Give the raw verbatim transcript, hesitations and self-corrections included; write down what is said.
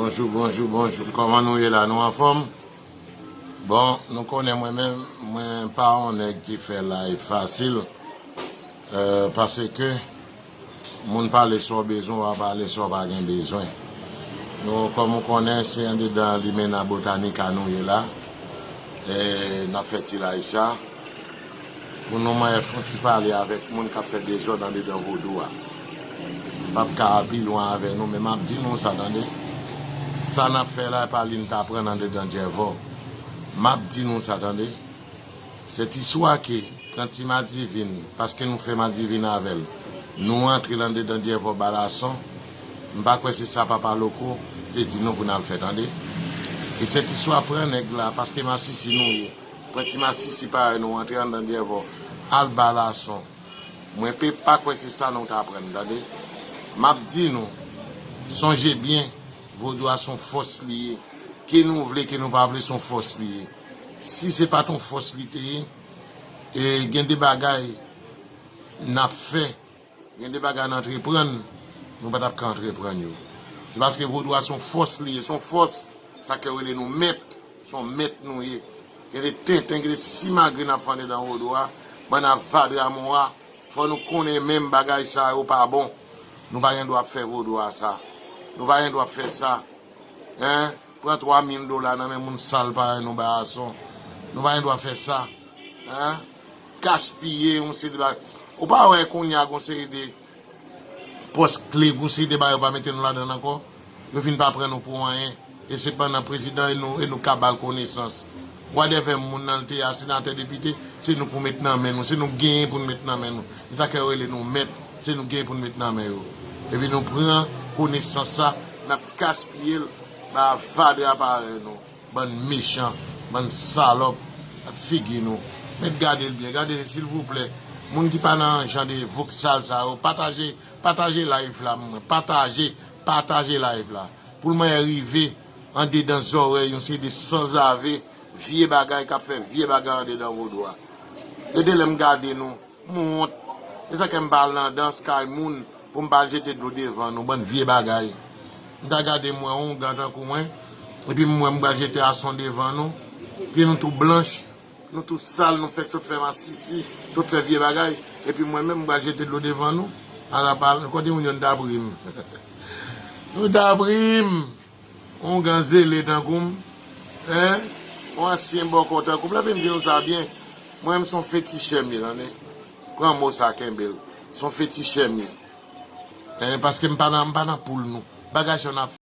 Bonjou, bonjou, bonjou. Kòman nou ye la? Nou anfòm? Bon, nou konnen mwen menm, mwen pa yon nèg ki fè live fasil. Euh, paske moun pale sa w bezwen, w a pale sa w pa gen bezwen. Nou, kòm ou konnen, se anndedan Limena Botanica nou ye la. E n ap fè ti live sa pou nou mwen fè yon ti pale avèk moun k ap fè dezòd anndedan vodou a. M p ap ka al pi lwen avè nou, men m ap di nou sa, tande. Sa n ap fè la, e pa li n t aprann anndedan Djèvò. M ap di nou sa, tande. Sèt istwa ke pran ti madivin, paske nou fè madivin avè l, nou antre l anndedan Djèvò Balason, m pa kwè se sa Papa Loko te di nou pou n al fè, tande. E sèt istwa pran nèg la, paske masisi nou ye. Pran ti masisi parèy nou antre anndan Djèvò, al Balason. Mwen pe pa kwè se sa nou t aprann, tande. M ap di nou, sonje byen, vodou a se yon fòs li ye. Ke nou vle, ke nou pa vle, se yon fòs li ye. Si se pa t yon fòs li te ye, e gen de bagay n ap fè, gen de bagay n antreprann, nou pa t ap ka antreprann yo. Se paske vodou a se yon fòs li ye, se yon fòs, sa ke yo rele nou mèt, se yon mèt nou ye. Gen de tenten, gen de simagri n ap fè anndedan vodou a, bann avadramon a, fò nou konnen menm bagay sa yo pa bon. Nou pa gen dwa ap fè vodou a sa. Nou pa gen dwa ap fè sa. Hein? Pran twa mil dola nan men moun sal parèy nou Balason. Nou pa gen dwa fè sa. Hein? Gaspiye yon seri de bagay. Ou pa wè kounye a gon seri de pòs kle, gon seri de bagay yo pa mete nou ladan l ankò. Yo fin pa pran nou pou anyen. E sepandan prezidan e nou, e nou ka ba l konesans. Whatever moun nan l te a, senatè, depite, se nou pou met nan men nou. Se nou genyen pou n met nan men nou. E sa ke yo rele nou mèt, se nou genyen pou n met nan men yo. Epi nou pran konesans sa, n ap gaspiye l ba avadra parèy nou. Bann mechan, bann salòp, ak figi nou. Mèt gade l byen, gade silvouplè. Moun ki pa nan jan de voksal sa yo, pataje, pataje live la, mwen. Pataje, pataje live la. Pou l mwen rive andedan zòrèy yon seri de sanzave, vye bagay k ap fè vye bagay andedan vodou a. Gade lè m gade nou, m wont. E sa ke m pa al nan dans kay moun pou m pa al jete dlo devan nou, bann vye bagay. M ta gade m wè ongan tankou mwen, epi m wè m pral jete ason devan nou, pye nou tou blanch, nou tou sal, nou fèk sot fè masisi, sot fè vye bagay, epi mwen menm m pral jete dlo devan nou. Ala pale, kote moun yo n t ap ri m. Nou t ap ri m. Ongan zele tankou m, hein? Yon ansyen bòkò tankou m. Lè vin di nou sa byen, mwen menm se yon fetichè m ye, tande. Pran mo sa, kenbe l. Se yon fetichè m ye. Hein, paske m pa nan, m pa nan poul nou. Bagay sa n ap